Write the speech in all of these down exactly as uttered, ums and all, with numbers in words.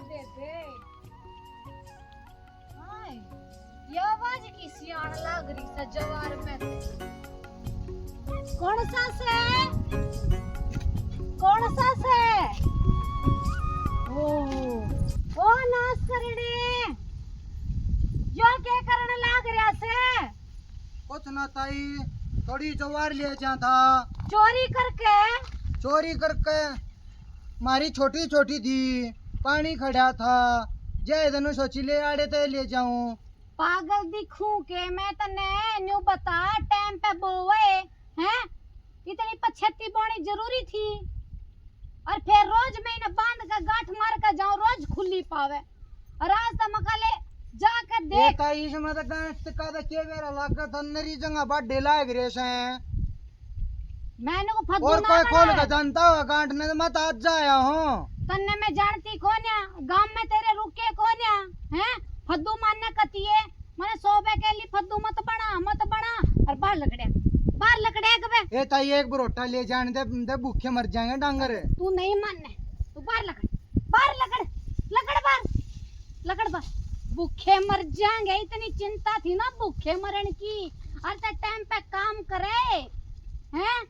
बेबे, हाय, ये आवाज किसी आण लाग रही से जवार में। कौन सा से? कौन सा से? ओ, ओ नाश करने, यो के करण लाग रहा से? कुछ ना ताई, थोड़ी जवार ले जा था। चोरी करके? चोरी करके। मारी छोटी छोटी थी, पानी खड़ा था, जय धनु सोची ले आड़े ते ले जाऊं। पागल दिखूं के मैं तन्ने? न्यू बता, टाइम पे बोवे हैं? इतनी पछेती बोनी जरूरी थी? और फिर रोज मैं इन्हें बांध के गांठ मार के जाऊं, रोज खुली पावे। और आज तो मकाले जाके ये देख। ताई, इसमें तो गांठ का तो के बेरा लागा था, नरी जंगा बाडे लाग रे से। मैंने को फद्दू और ना कोई खोल बनावे। के जानता हो गांठ ने, तो मैं तो आज आया हूँ। तन्ने मैं जानती कोन्या, गांव में तेरे रुके कोन्या, हैं? फद्दू मानने कतिए, मैंने सौ बे के लिए फद्दू मत बना, मत बना। और बाहर लकड़े, बाहर लकड़े एक बे। ए ताई, एक बरोटा ले जाने दे, दे भूखे मर जाएंगे डांगर। तू नहीं मानने, तू बाहर लकड़, बाहर लकड़, लकड़ बाहर, लकड़ बाहर। भूखे मर जाएंगे, इतनी चिंता थी ना भूखे मरण की। और ते टाइम पे काम करे, हैं?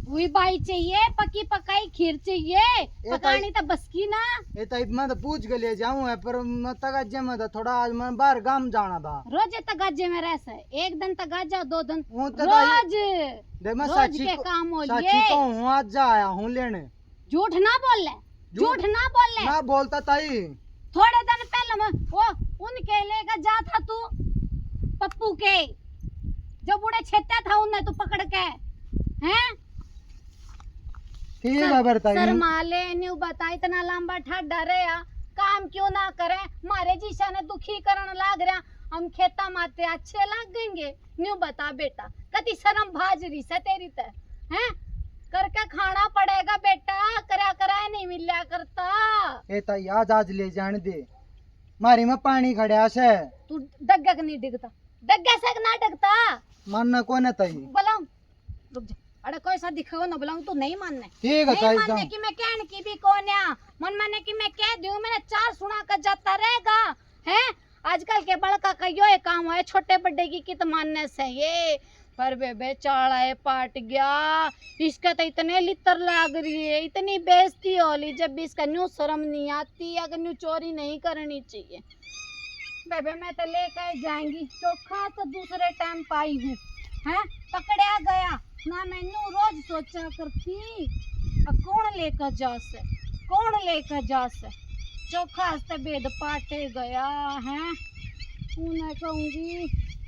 हुई बाई चाहिए, पकी पकाई खीर चाहिए, ए ताई, पकानी तो बस की ना। ए ताई, मैं तो पूछ के ले जाऊं है, पर मैं तगाजे में तो थोड़ा, आज मैं बाहर गांव जाना था। रोजे तगाजे में रह से, एक दिन तगाजा, दो दिन वो तो ताई, रोज, दे मैं रोज साची के को-, काम हो साची लिए। कहूं, आज जा आया हूं लेने। झूठ ना बोल ले, झूठ झूठ ना बोल ले। ना बोलता ताई। थोड़े दिन पहले मैं वो उनके लेके जा था तू पप्पू के, जो बूढ़े छेता था उन्हें तू पकड़ के, हैं? ठीक है, सर-, खबर ताई। शर्मा ले, न्यू बता, इतना लंबा ठाडा रहे, काम क्यों ना करे? मारे जीशा ने दुखी करण लाग रहा, हम खेता माते अच्छे लाग गएंगे। न्यू बता बेटा, कति शर्म भाज रही से तेरी ते, हैं? करके खाना पड़ेगा बेटा, करया करया नहीं मिल्या करता। ए ताई, आज, आज ले जान दे, मारी में पानी खड़ा से। तू डग्गा के नहीं डिगता, डग्गा से ना डगता। मानना कोने ताई? बुलाऊं, रुक जा। अरे कोई सा दिखाओ ना, बुलाऊं, तू नहीं मानने। ठीक है नहीं ताई, मानने जाऊं। कि मैं कहन की भी कोन्या, मन माने कि मैं कह दूं, मैंने चार सुना कर जाता रहेगा, हैं? आजकल के बड़का का यो ही काम है, छोटे बड़े की कित मानने से ये। पर बेबे, चाला ए पाट गया, इसका तो इतने लितर लाग रही है, इतनी बेइज्जती हो ली, जब भी इसका न्यू शर्म नहीं आती, अगर न्यू चोरी नहीं करनी चाहिए। बेबे, मैं तो लेकर जाएंगी, चोखा तो दूसरे टाइम पाई हूँ, हैं, पकड़या गया ना। मैं न्यू रोज सोचा करती, अब कौन लेकर जा से, कौन लेकर जा से? चोखा से भेद पाटे गया है। उन्हें कहूंगी,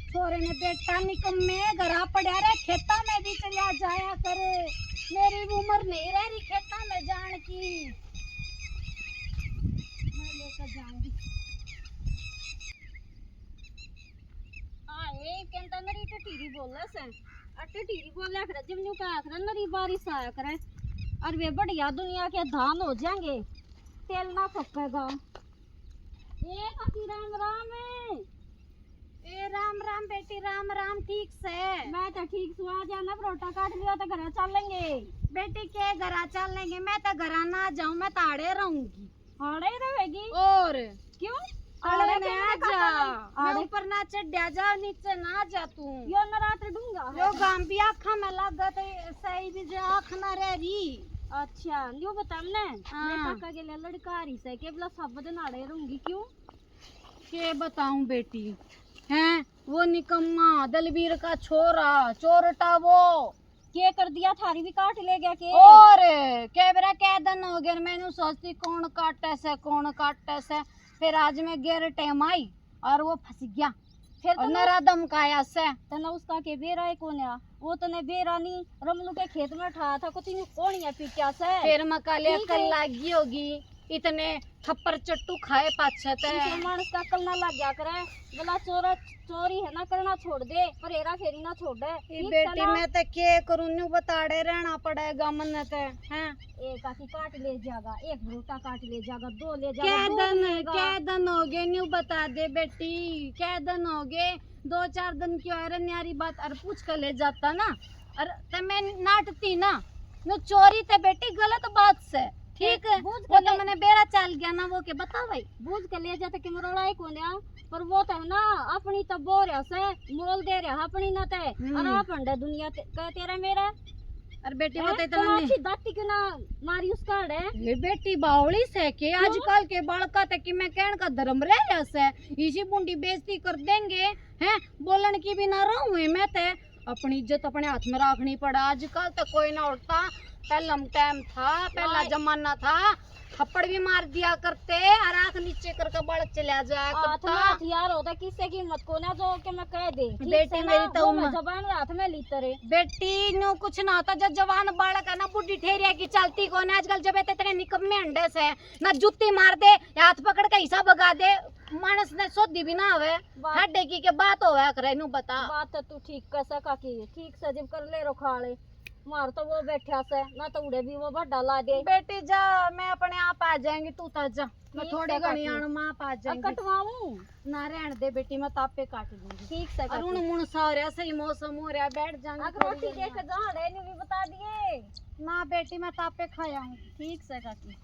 छोरे ने बेटा निकम्मे घरा पड़ा रे, खेता में भी चला जाया करे। मेरी उम्र नहीं रह रही खेता में जान की। मैं लेकर जाऊंगी। आए, कहता नरी टटीरी बोले से। आ टटीरी बोले आखिर जब न्यू कहा आखिर नरी बारिश आया करे। और वे बढ़िया दुनिया के धान हो जाएंगे, तेल ना फूकेगा। ए काकी राम राम। ए राम राम बेटी, राम राम, ठीक से? मैं तो ठीक सु, आ जाना, रोटा काट लियो तो घरा चलेंगे। बेटी के घरा चलेंगे, मैं तो घरा ना जाऊं, मैं ताड़े रहूंगी। आड़े रहेगी? और क्यों? आड़े आड़े ने क्यों आ रखा जा। था? मैं आड़े ऊपर ना चढ़या जा, नीचे ना जा तू। यो नरात डूंगा है। यो गाम भी आँखा में लागत है, सही भी जे आँख ना रह रही। अच्छा, यो बता मने, हाँ। मेरे काका के लिए लड़का आ रही से, के बोला सब दिन आड़े रहूंगी, क्यों? के बताऊं बेटी, हैं, वो निकम्मा दलबीर का छोरा, चोरटा वो। के कर दिया, थारी भी काट ले गया के? और के बेरा कै दिन हो गए, मैंने सोचती कौन काटे से, कौन काटे से। फिर आज मैं गेर टाइम आई और वो फंस गया। फिर और तन्ने नरा धमकाया से। तन्ने उसका के बेरा है कौन आ? वो तन्ने बेरा नहीं, रमलू के खेत में ठाया था, कुछ नहीं, कौन है पीटिया से? फिर मैं काले ठीक अक्ल है। लागी होगी। इतने थप्पड़ चट्टू खाए पाछे ते। इनके मानस का अकल ना लग गया करे। गला चोरा, चोरी है ना करना छोड़ दे, पर हेरा फेरी ना छोड़ दे। ए ठीक बेटी, ना? मैं ते के करूं, न्यू बताड़े रहना पड़ेगा मन्ने ते, हैं? एक आखी काट ले जागा, एक भरोटा काट ले जागा, दो ले जागा, कह दो दन, ले जागा। कह दन हो गए, न्यू बता दे बेटी, कह दन हो गए, दो चार दिन की और न्यारी बात और पूछ कर ले जाता ना, और ते मैं नाटती ना, न्यू चोरी ते बेटी गलत बात से। ठीक है, बूझ के वो तो ले मैंने बेरा चल गया ना, वो के बता भाई। बूझ के ले जाते कि मरोड़ा ही कोन्या, पर वो तो है ना, अपनी तो बो रहा से, मोल दे रहा अपनी ना ते, हम्म। और आप हंडे दुनिया ते, का तेरा मेरा। अरे बेटी, वो हैं? तो इतना तो नहीं। अच्छी दाती क्यों ना मारी उसका हड़े? ये बेटी बावली से के क्यों? आजकल के बालका ते कि मैं कहन का धर्म रह रहा से, इसी बुंडी बेइज्जती कर देंगे, हैं? बोलन की भी ना रहूं मैं ते। अपनी इज्जत अपने हाथ में रखनी पड़ा। आजकल तो कोई ना उड़ता, पहला टाइम था, पहला नहीं। जमाना था, थप्पड़ भी मार दिया करते और आंख नीचे करके बालक चला जाया हाथ में करता। हथियार होता, किससे की हिम्मत को ना जो के मैं कह दे। ठीक बेटी से ना, मेरी तो मुंह में उम्र जबान और हाथ में लीतर है। बेटी न्यू कुछ ना होता, जो जवान बालक है ना, बुढ़ी ठेरिया की चलती को ना। आजकल जब इतने निकम्मे अंडे से ना, जूती मार दे या हाथ पकड़ के हिस्सा भगा दे, मानस ने सोधी भी ना आवे। बात ठाडे की के बात होवे करे, न्यू बता। बात तो तू ठीक कह सका की, ठीक से जब कर ले रो खाले। मार तो वो बैठा से, ना तो उड़े भी वो भड्डा ला दे। बेटी जा, मैं अपने आप आ जाएंगी, तू तो जा। मैं ठीक थोड़ी से घणी काटूं। आण, मैं आप आ अब जाएंगी। कटवाऊं? ना, रहन दे बेटी, मैं तापे काट दूंगी। ठीक से और काटूं। उन मुन सा हो रहा, सही मौसम हो रहा, बैठ जाएंगे अगर थोड़ी रोटी देर के में। कहाँ है, न्यू भी बता दिए। ना बेटी, मैं तापे खा आऊंगी। ठीक से काकी।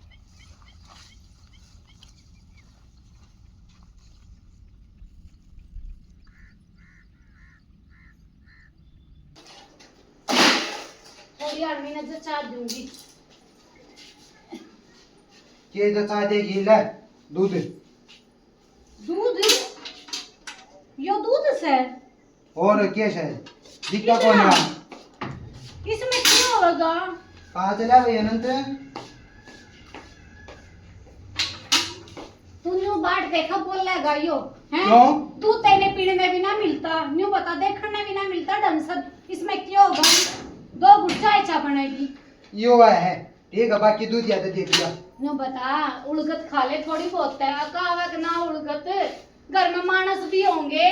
थोड़ी आदमी ने जचा दूंगी। के जचा देगी? ले दूध। दूध? यो दूध से? और के से? दिखता कितना? कौन है? इसमें क्या होगा? कहाँ चला गई अनंत? तू न्यू बाट देखा बोलेगा यो, हैं? क्यों? तू तेने पीने में भी ना मिलता, न्यू बता, देखने में भी ना मिलता ढंग से। इसमें क्या होगा? दो घुट चाय चा बनेगी। यो है, ठीक है, बाकी दूध ज्यादा दे दिया। न्यू बता, उलगत खा ले थोड़ी बहुत है, अकावक ना उलगत। घर में मानस भी होंगे,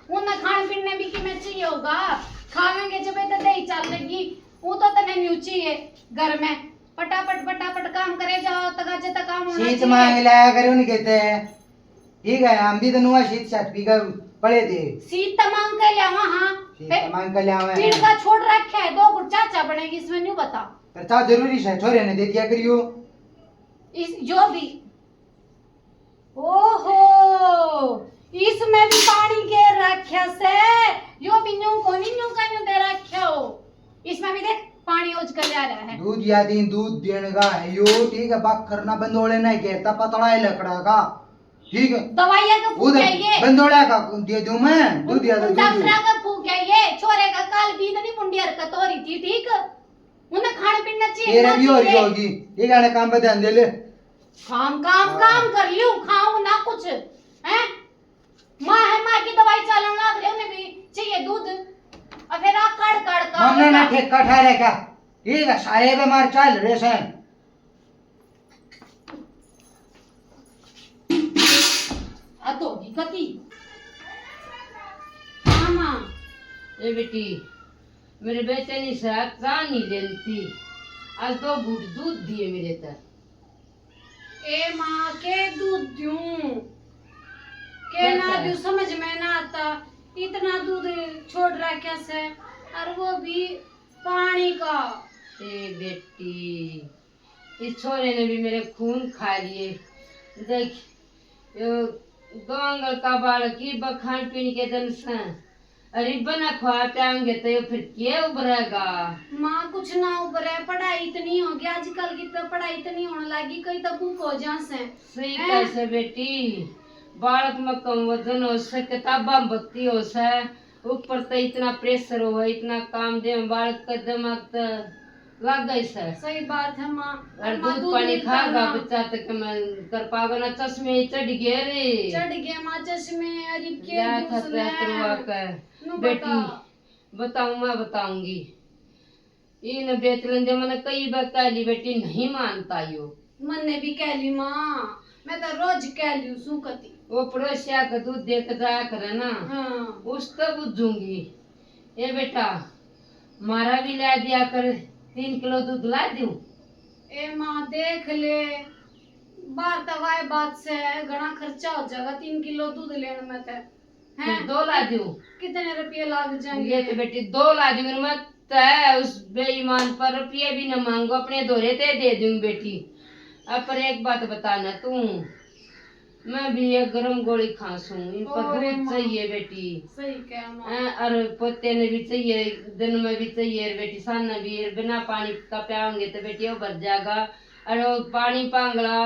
उन्हें खान पीने भी किमें चाहिए होगा। खावेंगे जब तो दही चाल लगी, वो तो तने न्यू चाहिए घर में। फटाफट, फटाफट काम करे जाओ, तगाजे तक काम होना सीत चाहिए। मांग लाया करे उनके ते। ठीक है, हम भी तो नुआ सीत सात पी के पड़े थे। सीत तो मांग के लावा, हाँ। सीत तो मांग के लावा है। पीड़ का छोड़ रखा है, दो गुट चाचा बनेगी इसमें, न्यू बता। पर चा जरूरी है, छोरे ने दे दिया करियो। इस, जो भी। ओहो, इसमें भी पानी गेर रखा से। यो भी न्यू कोनी, न्यू का न्यू दे रखा हो। इसमें भी देख, पानी ओज कर आ रहा है। दूध या दिन दूध देने का है यो, ठीक है, बाखर ना बंदोले ना गेरता, पतला है लकड़ा का, ठीक है। दवाइयाँ का फूक उधर है ये। बंदोला का दे दूं मैं, दूध या तो दूध। डॉक्टर का फूक है ये, छोरे का काल भी इतनी मुंडी हरकत हो रही थी, ठीक? उन्हें खाने पीने चाहिए, तेरे ना भी हो रही चाहिए। होगी, ये गाने काम पे ध्यान दे ले। काम, काम, हाँ। काम कर लियो, खाओ ना कुछ, हैं? माँ है, माँ की दवाई चालन लाग रही, उन्हें भी चाहिए दूध। और फिर आ काढ़, काढ़, काढ़, हमने ना काढ़। ठेका ठहरेगा, ये सारे बीमार चल रहे हैं। आ तो होगी कती। हाँ, माँ। ए बेटी, मेरे बेटे ने शराब चा नहीं लेती, आज दो घूट दूध दिए मेरे तर। ए माँ, के दूध दूं, के ना दूं, समझ में ना आता। इतना दूध छोड़ रखा से, और वो भी पानी का। ए बेटी, इस छोरे ने भी मेरे खून खा लिए। देख, यो दो आंगल का बालक ही बखान पीन के दन से। अरे बना खवा प्यांगे तो ये फिर के उभरेगा? माँ, कुछ ना उभरे, पढ़ाई इतनी होगी, आजकल की तो पढ़ाई इतनी होने लगी, कई तो बुक हो जा से। सही हैं? कह से बेटी, बालक में कम वजन हो से, किताबा में भक्ति हो से, ऊपर तो इतना प्रेशर हो, इतना काम दे, बालक का दिमाग तो लग गई से। सही बात है माँ। और और माँ, दूध दूध पानी मिलता खागा ना। बच्चा तक मैं कर पागा ना, चश्मे चढ़ गए रे। चढ़ गए माँ चश्मे, अरे के क्या दूसरे था करवा के? नु बेटी, बता। बताऊं, मैं बताऊंगी। इन बेच लेंदे, मैंने कई बार कह ली बेटी, नहीं मानता यो। मन्ने भी कह ली माँ, मैं तो रोज कह ली सू कती। वो पड़ोसिया का दूध दे के जाया करे ना, हाँ। उस तो बुझूंगी। ए बेटा, मारा भी ला दिया कर, तीन किलो दूध ला दूं? ए माँ, देख ले, बाहर तक आए बात से घणा खर्चा हो जाएगा तीन किलो दूध लेने में तो। फिर हैं? दो ला दूं? कितने रुपये लाग जाएंगे? ये तो बेटी, दो ला दूं मैं तो, उस बेईमान पर रुपये भी ना मांगू, अपने धोरे ते दे दूं बेटी। अब पर एक बात बता ना तू, मैं भी एक गरम गोली खा सूं, इन पर और दूध माँ। चाहिए बेटी। सही कह माँ। हैं, और पोते ने भी चाहिए, दिन में भी चाहिए, और बेटी सान ने भी, और बिना पानी का प्याओगे तो बेटी वो भर जाएगा। और वो पानी पांगला,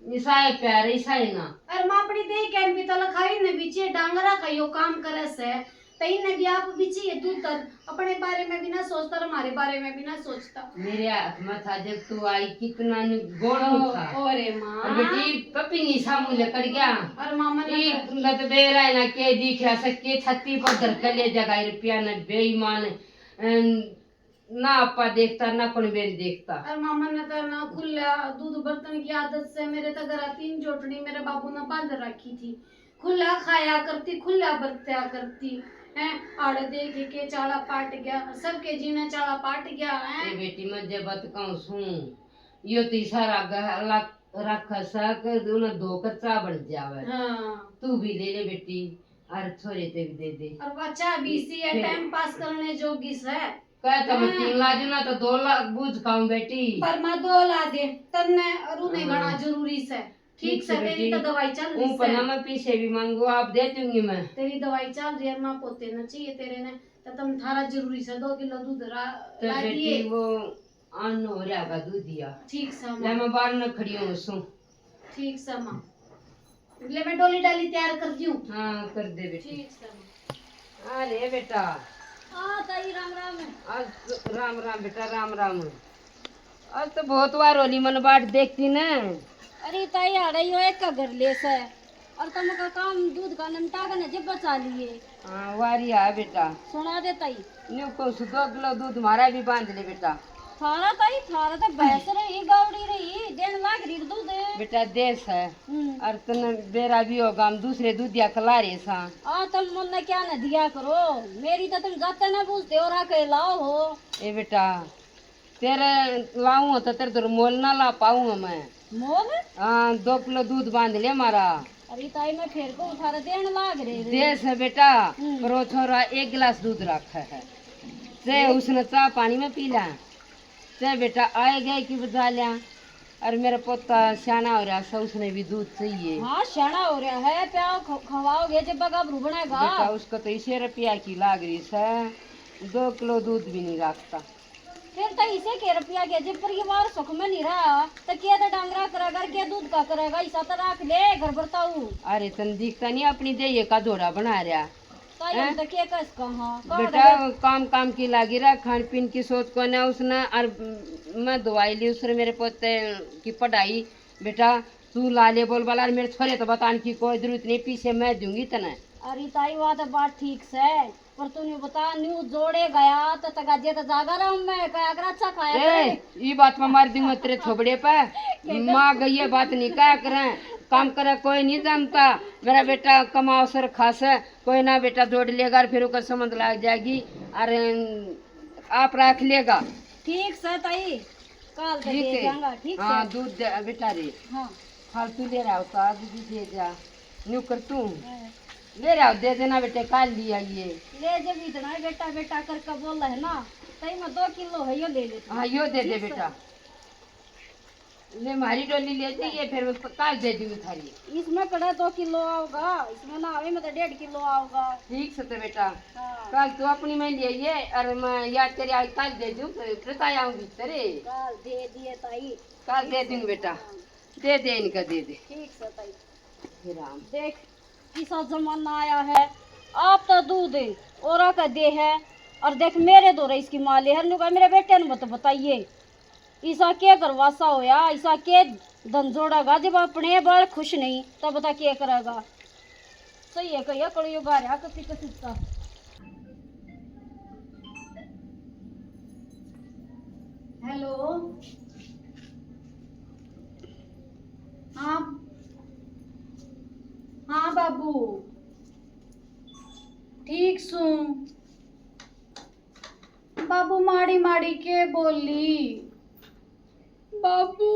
इसा है प्यार, इसा है ना। और माँ अपनी देह कैन भी तो लखाई ने बीचे डांगरा का यो काम करे से, तई ने भी आप बीचे ये दूध तक अपने बारे में भी ना सोचता और हमारे बारे में भी ना सोचता। मेरे हाथ में था जब तू आई, कितना नु गोड़ नु था। ओ रे माँ। और बेटी पपी नी सामू लेकर गया। और मामा ने ये तो लत बेरा है ना के दिख रहा सके छत्ती पर धर के ले जगह रुपया न बेईमान। अन, ना आपा देखता ना कोण बेन देखता। और मामा ने तो ना खुला दूध बर्तन की आदत से मेरे तो घर तीन जोटड़ी मेरे बाबू ने बांध रखी थी। खुला खाया करती, खुला बरत्या करती। हैं, आड़े देख के चाला पाट गया, सबके जीने चाला पाट गया है। ए बेटी, मैं जे बात कहूं सूं, यो तो इशारा गहला रख सक, उन्हें दो कच्चा बन जावे। हाँ। तू भी ले ले बेटी, और छोरे ते भी दे दे। और बच्चा भी इसी है, फिर टाइम पास करने जोगी से। कह तो मैं हाँ। तीन ला दूं ना तो दो ला बूझ खाऊं बेटी। पर मैं दो ला दे, तन्ने और उन्हें हाँ। घना जरूरी से। ठीक ठीक से से, तेरी बेटी। तो दवाई चल रही ऊपर से। ना मैं पीछे भी मांगू, आप दे दूंगी मैं। तेरी दवाई चल रही है, माँ पोते ना चाहिए तेरे ने, तो तुम थारा जरूरी से दो किलो दूध रा-, तो ला बेटी दिए। वो आनो हो रहा का दूध दिया। ठीक से ले माँ। मैं बाहर न खड़ी हूँ सू। ठीक से माँ। ले मैं डोली डाली तैयार कर दूं। हाँ, कर दे बेटी। ठीक से माँ। आ ले बेटा। आ ताई, राम राम। आज तो राम राम बेटा, राम राम। आज तो बहुत बार होली मन बाट देखती ना। अरे ताई, आ रही हो एक का घर ले से। और तुम का काम दूध का नमटा के न जब बचा लिए। हाँ, वारी आ बेटा। सुना दे ताई। न्यू को सु दो किलो दूध मारा भी बांध ले बेटा। थारा ताई, थारा तो भैंस रही, गावड़ी रही, देन लाग रही दूध। बेटा देश है। हम्म। और तन बेरा भी होगा, हम दूसरे दूधिया खिला रहे सा। आ, तुम मन क्या न दिया करो, मेरी तो तुम जाते ना पूछते और आके लाओ हो। ए बेटा, तेरे लाऊं तो तेरे धर मोल ना ला पाऊं मैं। मोल? हाँ, दो किलो दूध बांध ले मारा। अरे ताई, मैं फिर को थारे देन लाग रहे रे। देश है बेटा, हम्म। पर वो छोरा एक गिलास दूध रखा है, से उसने चाह पानी में पी ला। ते बेटा आए गए की बजा लिया, और मेरा पोता सियाना हो रहा से, उसने भी दूध चाहिए। हाँ, सियाना हो रहा है, प्याओ ख-, खवाओगे जब गाभरू बनेगा। बेटा उसको तो इसे रुपया की लाग रही से, दो किलो दूध भी नहीं रखता। फिर तो इसे के रुपया के, जब परिवार सुख में नहीं रहा, तो के तो डांगरा करेगा, के दूध का करेगा, इसा तो रख ले घर बरताऊ। अरे तन दिखता नहीं अपनी देह का धोरा बना रहा। ताई, हम हैं? तो के कस कहाँ? कहाँ बेटा, गए? काम काम की लागी रहा, खान पीन की सोच कोने उसने। और मैं दवाई ली उसने, मेरे पोते की पढ़ाई। बेटा, तू ला ले बोल बाला, और मेरे छोरे तो बताने की कोई जरूरत नहीं, पीछे मैं दूंगी तने। अरे ताई, वो तो बात ठीक से, पर तू न्यू बता, न्यू जोड़े गया तो तगा जे तो जागा रहा हूँ मैं, कहा कर अच्छा खाया ए, कर। ये बात मैं मार दूंगा तेरे थोबड़े पे। माँ गई ये बात नहीं कहा करें, काम करे कोई नहीं जानता। मेरा बेटा कमाओ सर खास है, कोई ना बेटा जोड़ लेगा और फिर ओकर समझ लाग जाएगी। और आप रख लेगा। ठीक से ताई, काल के ठीक दे है। जाऊंगा, ठीक हाँ, से। दूध दे, बेटा रे। हाँ। फालतू ले रहा हो तो आज भी दे जा। न्यू कर तू। हाँ। ले रहा हो, दे देना बेटे, काल लिया ये। ले जब इतना ही बेटा बेटा करके बोला है ना, ताई मैं दो किलो है, यो ले ले तू। हाँ, यो दे दे ठीक से। बेटा। ले, म्हारी डोली ले जाइए, फिर मैं प-, काल दे दूंगी थारी। इसमें कड़ा दो किलो आओगा, इसमें ना आवे, मतलब डेढ़ किलो आओगा। ठीक से तो बेटा, हाँ। काल तू अपनी में ले आइए, और मैं याद करी आज काल दे दूं, फिर, फिर ताई आऊंगी तेरे। काल दे दिए ताई। काल दे दूंगी बेटा, हाँ। दे दे इनका, दे दे। ठीक से ताई। हे राम। देख, किसा जमाना आया है, आप तो दूध औरा का दे है, और देख मेरे धोरे इसकी माँ ले है, नु कहा मेरे बेटे ने मत बताइए। इसा के करवासा होया, इसा के धन जोड़ेगा, जब अपने बाल खुश नहीं, तब बता के करेगा। सही है, कहिया कड़ियो गारया कसी कसी का। हेलो, हाँ, हाँ बाबू, ठीक सूं। बाबू माड़ी माड़ी के बोली। बाबू।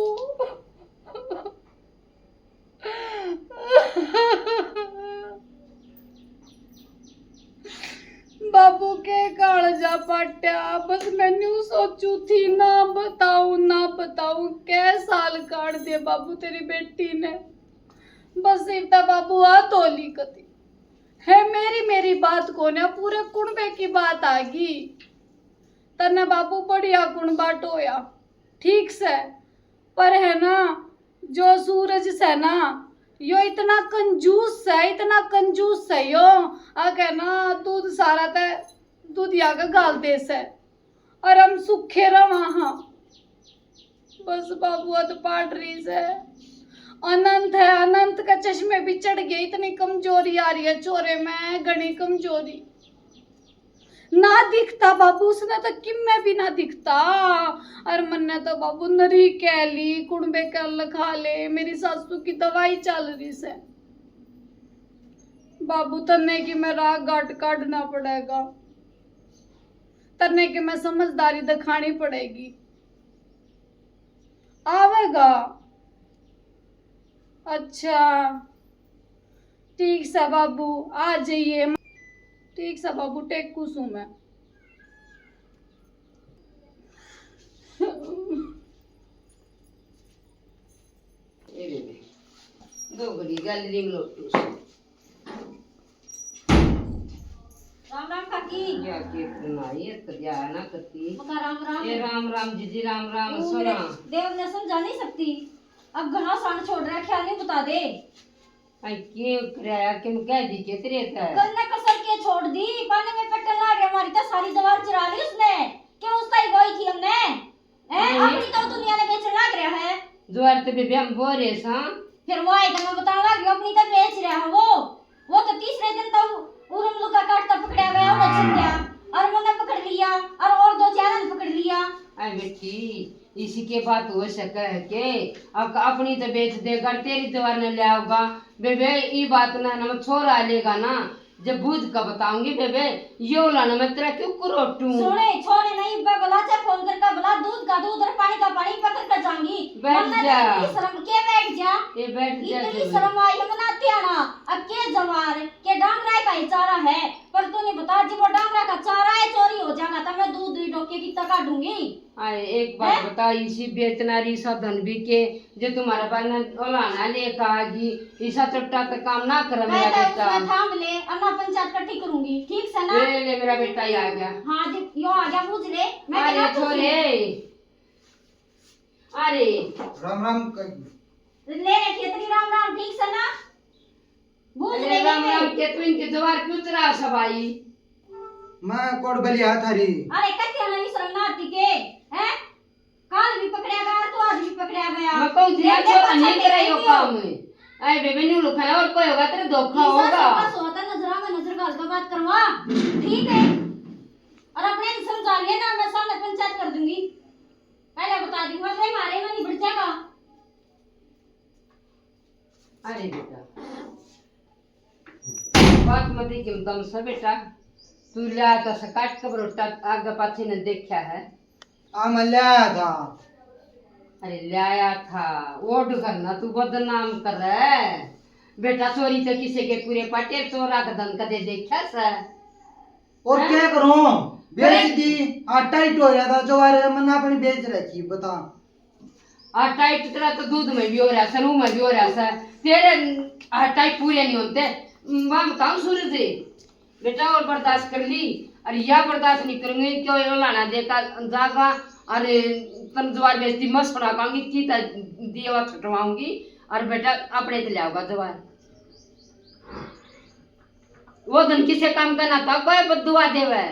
बाबू के कालजा पाट्या, बस मैं न्यू सोचू थी, ना बताऊं, ना बताऊं, कै साल काट दे बाबू तेरी बेटी ने। बस इतना बाबू आ तोली कती है। मेरी, मेरी बात कोन्या, पूरे कुणबे की बात आ गई। तन्ने बाबू बढ़िया कुणबा टोया, ठीक से, पर है ना, जो सूरज से ना, यो इतना कंजूस है, इतना कंजूस है यो। आ कह ना, दूध सारा ते दूधिया के गाल दे से, और हम सूखे रवा हाँ। बस बाबू, हद पाट रही से। अनंत है, अनंत का चश्मे भी चढ़ गए। इतनी कमजोरी आ रही है छोरे में, घणी कमजोरी। ना दिखता बाबू, उसने तो किम में भी ना दिखता। और मन्ने तो बाबू नरी कह ली, कुणबे कल खा ले, मेरी सासू की दवाई चल रही से। बाबू, तन्ने की मैं राह घाट काटना पड़ेगा, तन्ने की मैं समझदारी दिखानी पड़ेगी। आवेगा? अच्छा, ठीक सा बाबू, आ जाइए। ठीक सा बाबू, टेकू सूं मैं। ए बेबे, दो घड़ी गैलरी में लोटू से। राम राम काकी। या के फोन आई है, तो या ना करती। मका राम राम। ए राम राम जीजी, राम राम। तू सोना। मेरे देवर ने समझा नहीं सकती, अब घणा साण छोड़ रख्या, नहीं बता दे। आई के करया यार, के मैं कह दी के तेरे ते? कल ने कसर के छोड़ दी, पानी में पट्टन लाग रहे हमारी, तो सारी जवार चरा ली उसने। क्यों उसका ही गोई थी हमने? हैं? नहीं। अपनी तो दुनिया ने बेचने लाग रहा है। जवार तो बेबे हम बो रहे सां। फिर वो आए तो मैं बताने लाग रही हूँ, अपनी तो बेच रहा है वो। वो तो तीसरे दिन तो उरम लुका काटता पकड़ा गया, वो छिप गया। और मैंने पकड़ लिया, और, और दो चार ने पकड़ लिया। आई बेटी, इसी के बात हो सके है के? अक-, अपनी तो बेच देगा, तेरी जवार ने ले आओगा। बेबे, ई बात ना, ना छोरा लेगा ना, जब बूझ का बताऊंगी बेबे, यो लाना मैं तेरा क्यों करोटू? सुने, छोरे नहीं, इब्बे बुला, चाहे फोन करके बुला, दूध का दूध और पानी का पानी पकड़ कर जाऊंगी। बैठ वरना जा। इतनी शर्म के बैठ जा। ये बैठ जा इतनी तू। शर्म आई है ना त्याना। अब के जवार, के डांगरा का ही चारा है, पर तू नहीं बता जी वो डांगरा का चारा है, चोरी हो जाएगा तो मैं दूध ही डोके कितना काटूंगी। आए, एक बात हैं? बता, इसी बेचना री सा धन भी के, जो तुम्हारे पास न ओलाना लेकर आ गई, इसा चट्टा तो काम ना कर मेरा मैं तो बेटा। उसमें थाम ले, और ना पंचायत इकट्ठी करूंगी, ठीक से ना? ले, ले, मेरा बेटा ही आ गया। हाँ जी, यो आ गया, पूछ ले। मैं अरे क्या पूछूं? छोरे। अरे। राम राम कर। ले रे खेतरी, राम राम, ठीक से ना? बूझ अरे ले राम बेबे। राम के तू इनके जवार क्यों चरा सब आई? मैं कोड बलिया थारी। अरे कत्ती हमें भी शर्म ना आती के, हैं? काल भी पकड़ा गया, तो आज भी पकड़ा गया। मैं कहूँ थी ना, देख, छोरा देख, नहीं देख, करे यो देख। काम। आए बेबे, न्यू लुखाया और कोई होगा तेरे धोखा ये होगा। सास का सोता नजरा में नजर घाल के बात करवा, ठीक है? और अपने से समझा लिया ना, मैं सामने पंचायत कर दूंगी। पहले बता दी, मरने मारे में नहीं बढ़ जाएगा। अरे बेटा, बात मत ही क्यों दम से बेटा, तू लिया तो से काट के रोटा आगे पाछे ने देखा है। आ मैं लाया था। अरे लाया था, ओड करना तू बदनाम कर रहा है। बेटा चोरी तो किसी के पूरे पाटे चोरा का धन कदे देखा से? और हैं? क्या करूं? बेच अरे दी, आटा ही टोया था जो आ रहा है, मैंने अपनी बेच रखी, बता। आटा ही टुकड़ा तो दूध में भी हो रहा, सरू में भी हो रहा सर। तेरे आटा ही पूरे नहीं होते। मैं बताऊं सूरज, बेटा और बर्दाश्त कर ली, और या बर्दाश्त नहीं करूंगी। क्यों ये लाना देखा जागा, और तन जवार बेचती मत सुना पाऊंगी, की ता दिए छुटवाऊंगी, और बेटा अपने ते ले आओगा जवार। वो दिन किसे काम का ना था, कोई बद्दुआ देवे।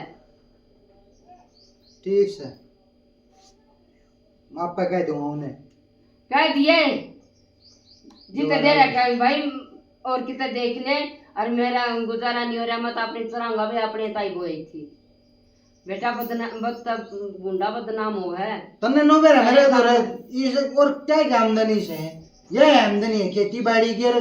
ठीक से, मैं आपे कह दूंगा उन्हें। कह दिए, जिते दे रखा है भाई, और किते देख ले, और मेरा गुजारा नहीं हो रहा, मैं तो अपनी चुराऊंगा भाई, अपने ताई बोई थी। बेटा बदनाम, बद-, तब गुंडा बदनाम हो है। तन्ने नो बेरा मेरे अरे उधर, इस और क्या की आमदनी से? ये आमदनी है, खेती बाड़ी की और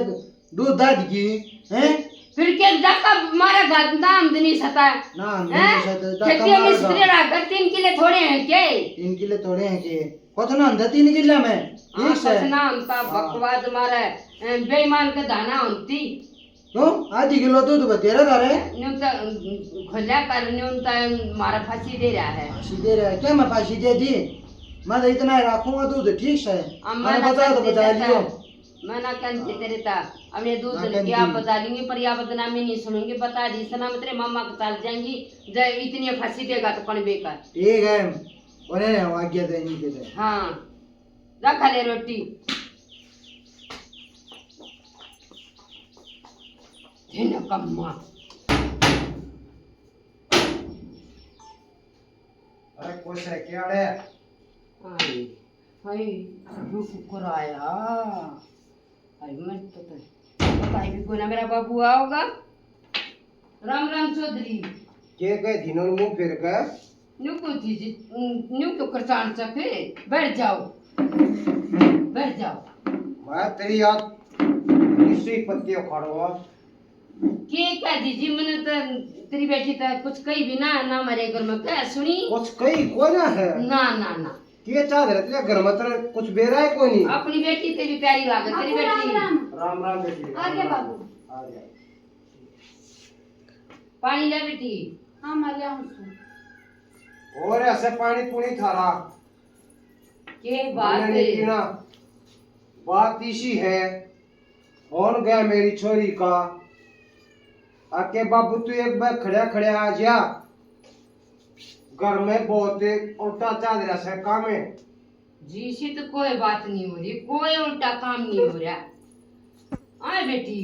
दूध दाद की, हैं? फिर के डाका मारा गा-, ना आमदनी सता है? ना आमदनी हैं? सता, डाका खेती मारा मिस्त्री गा। रहा कर, तीन किले थोड़े हैं के? तीन किले थोड़े हैं के? कतना होंदा तीन किले में? हाँ, एक से। कतना होंदा, हाँ। बकवाद मारे, ए, बेईमान के दाना होंदी। क्यों, आधी किलो दूध बतेरा था रे। न्यू तो खोलिया कर, न्यू तो मारा फांसी दे रहा है। फांसी दे रहा है क्या? मैं फांसी दे दी, मैं तो इतना ही रखूंगा दूध, ठीक से। अम्मा मैंने ना बचा तो करती बचा था। लियो। मैं ना कहती तेरे ता, अब ये दूध ना क्या कहती। बचा लूंगी, पर या बदनामी नहीं सुनूंगी। बता दी सना, मैं तेरे मामा को चल जाएंगी, जब इतनी फांसी देगा तो कौन बेकार। ठीक है, उन्हें हम आज्ञा देंगे तेरे। हाँ, रखा ले रोटी। थे ना कम्मा। अरे खुश है क्या रे? हाय, हाय, यो कुकर आया। हाय, मैं तो, तो पता ही भी कोई ना मेरा बाबू आओगा। राम राम चौधरी। के कह दिनों मुंह फिर के? न्यू क्यों थी जी, न्यू क्यों करचान चके? बैठ जाओ, बैठ जाओ। मैं तेरी याद किसी पत्ती उखाड़ूंगा। के कह दी जी, मैंने तो तेरी बेटी तो कुछ कही भी ना, ना हमारे घर में कह सुनी। कुछ कही कोई ना है। ना, ना, ना। के चाह रहे तेरे घर में, तेरे कुछ बेरा है कोई नहीं। अपनी बेटी तेरी प्यारी लागे, तेरी बाबू, राम बेटी। राम। राम राम बेटी, आ गया राम राम। बाबू। आ गया। पानी ले बेटी। हाँ, मैं ले आऊं सूं। और ऐसे पानी पुनी थारा। के बात मैंने नहीं है? पीना। बात इसी है, फोन गया मेरी छोरी का। आके बाबू तू एक बार खड़ा खड़ा आ जा, घर में बहुत उल्टा चाल रहा है काम है। जी, इसी तो कोई बात नहीं हो रही, कोई उल्टा काम नहीं हो रहा। आए बेटी।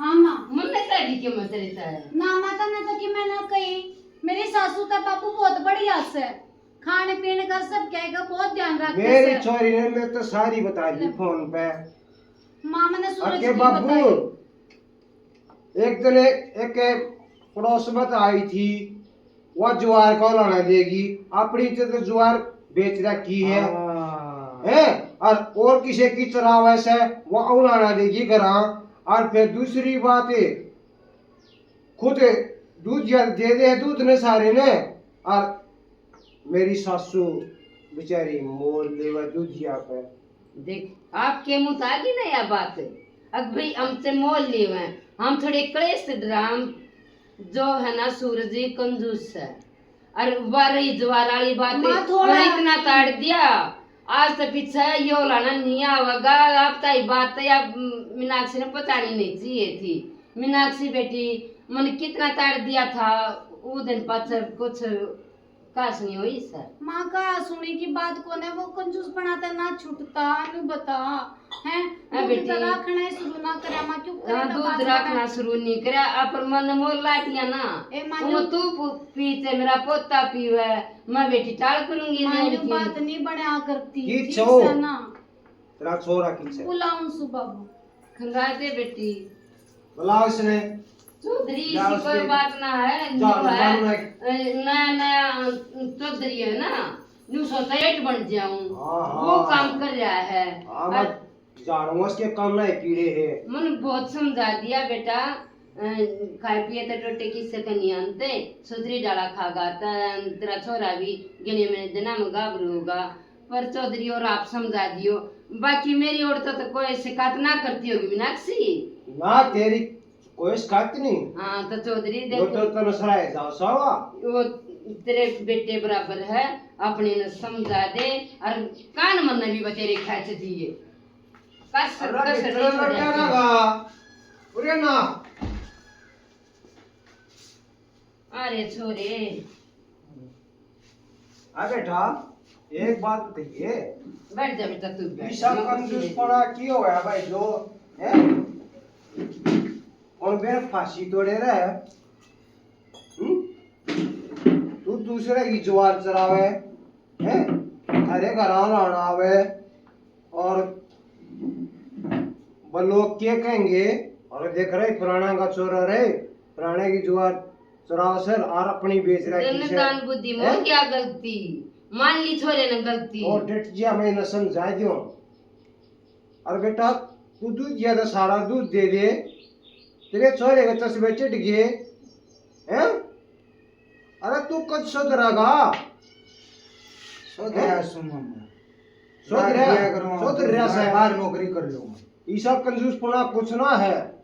हाँ माँ। मन्ने कह दी कि मैं तेरे तै। ना माता, ने तो कि मैं ना कही। मेरी सासू का बापू बहुत बढ़िया से, खाने पीने का सब क्या का बहुत ध्यान रखते मेरी से। छोरी ने मैं तो सारी बता दी ले। फोन पे। माँ, मैंने सूरज अके की बाबू, बताई। एक दिन एक, एक पड़ोस में तो आई थी, वह ज्वार को लाना देगी, अपनी इज्जत ज्वार बेच रखी है। हाँ। हैं? और, और किसी की चरावे से, वह लाना देगी घरा। और फिर दूसरी बात है, खुद दूध या दे दे दूध ने सारे ने, और मेरी सासू बेचारी मोल लेवे दूधिया पे। देख, आपके मुंह तो आ गई ना या बात। अक भाई, हमसे मोल लेवे, हम थोड़े क्लेश से डराम, जो है ना सूरज जी कंजूस है। और वह रही ज्वार वाली बात, माँ, थोड़ा वह इतना ताड़ दिया, आज तो पीछे यो लाना नहीं आवेगा। आप ताई बात तो या मीनाक्षी ने पहुंचानी नहीं चाहिए थी। मीनाक्षी बेटी, मन कितना ताड़ दिया था, वो दिन पाछे कुछ कास नहीं हुई सर। माँ का सुनी की बात कोने, वो कंजूस बनाते ना छूटता, नु बता, हैं? हाँ दूध बेटी। तो राखना ही शुरू ना करे, माँ क्यों करे हाँ, तो दूध बात राखना बना। शुरू नहीं करे, अपन मन मोल ला दिया ना। ए माँ वो न्यू तू पू-, पीते मेरा पोता पीवे, मैं बेटी टाल करूंगी माँ नहीं न्यू की। बात नहीं बना करती, की ठीक छो? से ना। तेरा छोरा किसे? बुलाऊं सु बाबू। खंगा दे बेटी। बुला उसने। चौधरी, जा इसी उसके कोई बात ना है, जा, न्यू जा है। उसने। ए, नया, नया, अ, चौधरी है ना, न्यू सोता एट बन जाऊं। हाँ, वो हाँ। काम कर रहा है। हाँ, और मैं जानूंगा उसके काम ना कीड़े है। मन बहुत समझा दिया बेटा, अ, खाए पिए तो टोटे किससे तो नहीं आनते, सुधरी डाला खागा, त-, तेरा छोरा भी गिने में जना में गाबरू होगा। पर चौधरी और आप समझा दियो, बाकी मेरी ओर तो, तो कोई शिकायत ना करती होगी मीनाक्षी। ना, तेरी कोई शिकायत नहीं। हाँ, तो चौधरी वो देख, तो तने सराय जाओ सावा। वो तेरे बेटे बराबर है, अपने ने समझा दे, और कान मन भी बतेरे खेच दिए। कस, अरे कस बेटा, नहीं छोड़ा बेटा तू। लगा। उरे ना। अरे छोरे। आ बेटा, एक बात बताइए। बैठ जा बेटा, तू बैठ। ईसा मैं कुछ कंजूस नहीं। पड़ा की होया भाई जो, हैं? और मेरे फांसी तोड़े रहे। हम्म? तू दूसरे की ज्वार चरावे, हैं? थारे घर आना आवे और वो लोग क्या कहेंगे? और देख रहे, पुराना का छोरा रहे, पुराने की जुआ चुराव सर और अपनी बेच रहा है। दान बुद्धि में क्या गलती? मान ली छोरे ने गलती। और डट जिया, मैं न समझा दियो। और बेटा, तू दूध दिया तो सारा दूध दे दे, तेरे छोरे के चश्मे चढ़ गए, हैं? अरे तू कद सुधरेगा? सुधरा हैं? सुनो मैं। सुधरा, बाहर गया करूँ, सुधर रहा मैं से। बाहर नौकरी कर लूँगा। ईसा कंजूसपना कुछ ना है।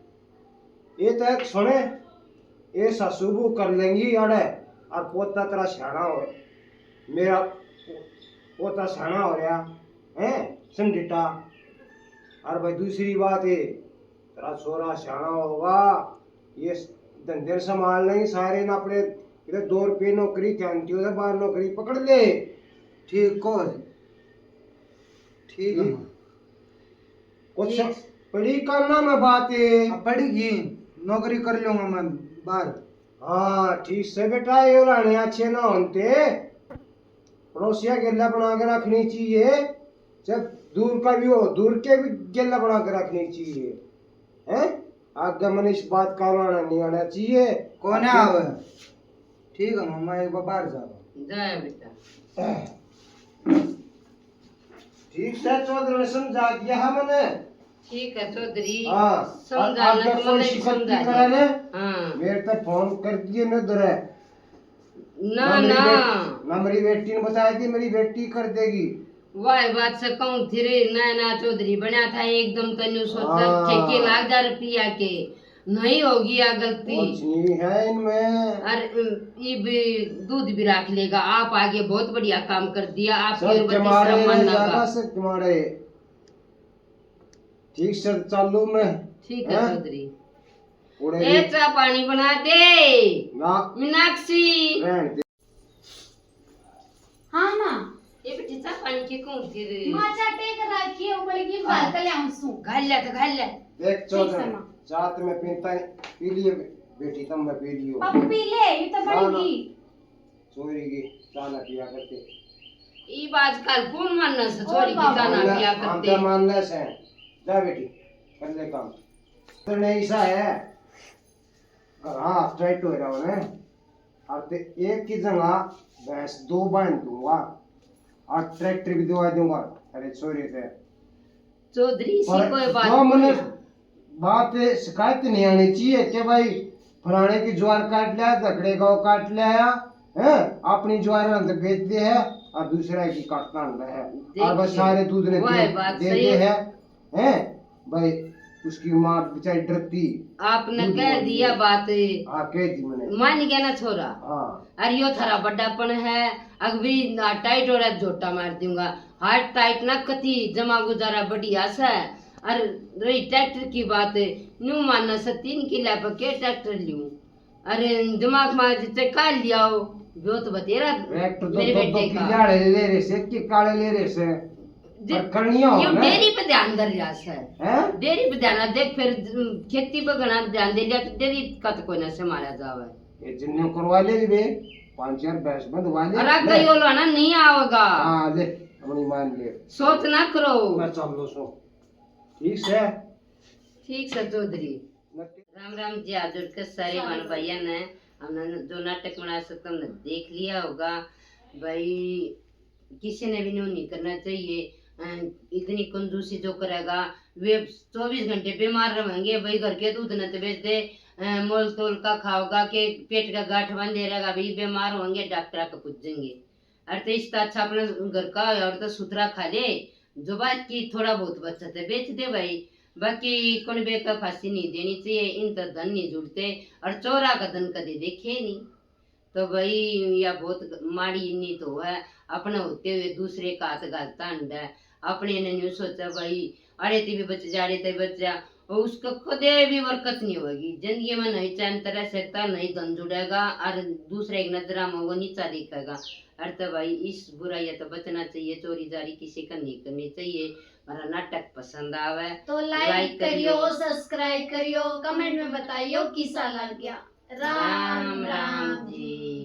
ये तो एक सुने, ये सासू बहू कर लेंगी आड़े, और पोता तेरा सियाना हो, मेरा पोता सियाना हो रहा है, समझिटा। और भाई, दूसरी बात है, तेरा छोरा सियाना होगा, ये धंधे संभाल नहीं सारे ना अपने, इधर दो रुपये नौकरी, ध्यान दियो, उधर बाहर नौकरी पकड़ ले। ठीक को, ठीक है। हम्म। कुछ ठीक। पढ़ी करना में बात है। हाँ, पढ़ी गई, नौकरी कर लूंगा मैं बाहर। हाँ, ठीक से बेटा, ये लाने अच्छे ना होते। पड़ोसिया गेला बना के रखनी चाहिए, जब दूर का भी हो, दूर के भी गेला बना के रखनी चाहिए, हैं? आगे मन इस बात का लाना नहीं आना चाहिए। कौन है आवे? ठीक है मामा, एक बार बाहर जाओ। जाए बेटा। ठीक से चौधरी ने समझा दिया है मैंने। ठीक है चौधरी, हाँ, समझा आगे ना, कोई मैंने शिकायत समझा नहीं करा दिया। ने। हाँ। मेरे तो फोन कर दिए ने उधर है। ना, ना, मेरी ना। बेट-, ना, मेरी बेटी ने बताया कि मेरी बेटी कर देगी। वाह, बात से कहूँ फिर नया नया चौधरी बना था, एकदम तन्नू सोचा हाँ। ठेके लाग जा रुपया के, नहीं होगी या गलती। कुछ नहीं है इनमें। और, अम, ये भी दूध भी रख लेगा, आप आगे बहुत बढ़िया काम कर दिया, आपकी सब और बत्तीस जमाड़े का मानना ज्यादा का। सब जमाड़े। ठीक से चालू में। ठीक है हैं? चौधरी। उड़े ए, भी। चाय पानी बना दे। ना। मीनाक्षी। रहन दे। हाँ, माँ। ये बेटी, चाय पानी की कौन थी रे? माँ, चाय टेक रखी है, उबल गई, हाँ। घाल के ले आऊं सू। घाल ले, तो घाल ले। देख, ठीक है, चौधरी, माँ। चाय तो मैं पीता ही, पी लिए बे-, बेटी, तुम मैं पी लियो। पापा पी ले, ये तो ना, बन ना। गई। छोरी की चाय ना पिया करते। ई आजकल कौन मानना से, छोरी की चाय ना पिया करते? हम तो मानना से। जा बेटी, कर ले काम। तो नहीं, ऐसा है। हाँ, टाइट हो रहा है। और ते एक की जगह भैंस दो बांध दूंगा और ट्रैक्टर भी दिवा दूंगा। अरे छोरे से चौधरी, इसी पर कोई बात जो नहीं मने है। बात शिकायत नहीं आनी चाहिए कि भाई फलाने की ज्वार काट लिया, झगड़े गाँव काट लिया, हैं? अपनी ज्वार अंदर बेच दे है और दूसरा की काटता अंदर है। और बस देखिए, सारे दूध ने वह दे, बात दे सही दे है। है, हैं भाई, उसकी माँ बेचारी डरती। आपने दूध कह मांगती दिया है। बात। हाँ, कह दी मैंने। मान गया ना छोरा? हाँ। अरे यो थारा बड्डापन है, अगवी ना टाइट हो रहा, झोटा मार दूंगा। हाथ टाइट ना कती, जमा गुजारा बढ़िया से। अरे रही ट्रैक्टर की बात, न्यू मानना से तीन किला पर के ट्रैक्टर लूं? अरे दिमाग में जितने काल लियाओ, जो तो बतेरा ट्रैक्टर तो मेरे दो, दो बेटे का। किले आले ले रहे से, के काले ले रहे से। जे-, पर करनिया हो ये ना। डेयरी पे ध्यान दे रहा से। हैं? डेयरी पे ध्यान देख, फिर खेती पे घना ध्यान दे लिया तो डेयरी का तो कोई ना संभाला जावे। ये जिन्ने करवा ले बे, पाँच हजार भैंस बंधवा ले। अरे ले। कई बोलो ना, नहीं आओगा। हाँ, ले, अपनी मान ले। सोच ना करो। मैं चल लो सो। ठीक से? ठीक से चौधरी। राम राम जी, हाथ जोड़ के सारे बहन भाइयों ने, हमने जो नाटक बनाया सो तुमने देख लिया होगा भाई। किसी ने भी न्यू नहीं करना चाहिए। अ, इतनी कंजूसी जो करेगा, वे चौबीस घंटे बीमार रहेंगे भाई, घर के दूध न तो बेच दे, अ, मोल तोल का खाओगा के पेट का गांठ बांधे रहेगा भाई, बीमार होंगे डॉक्टर के पूजेंगे। अरे तो इससे अच्छा अपना घर का और तो सुथरा खा ले, जो बात की थोड़ा बहुत बचत है बेच दे भाई। बाकी कुणबे का फांसी नहीं देनी चाहिए, इन तो धन नहीं जुड़ते और चोरा का धन कदे देखे नहीं। तो भाई या बहुत माड़ी नीत हो है, अपने होते हुए दूसरे का हाथ घालता हंडा है। अपने ने न्यू सोचा भाई, अरे ते भी बच जा, अरे ते बच जा, और उसका कदे भी बरकत नहीं होगी। जिंदगी में नहीं चैन तरह सकता, नहीं धन जुड़ेगा और दूसरे एक नजरा में वो नीचा दिखेगा। अरे तो भाई इस बुराई तो बचना चाहिए, चोरी जारी किसी का नहीं करनी चाहिए। हमारा नाटक पसंद आवे तो like करियो, subscribe करियो, comment में बताइयो किसा लग गया। राम राम जी।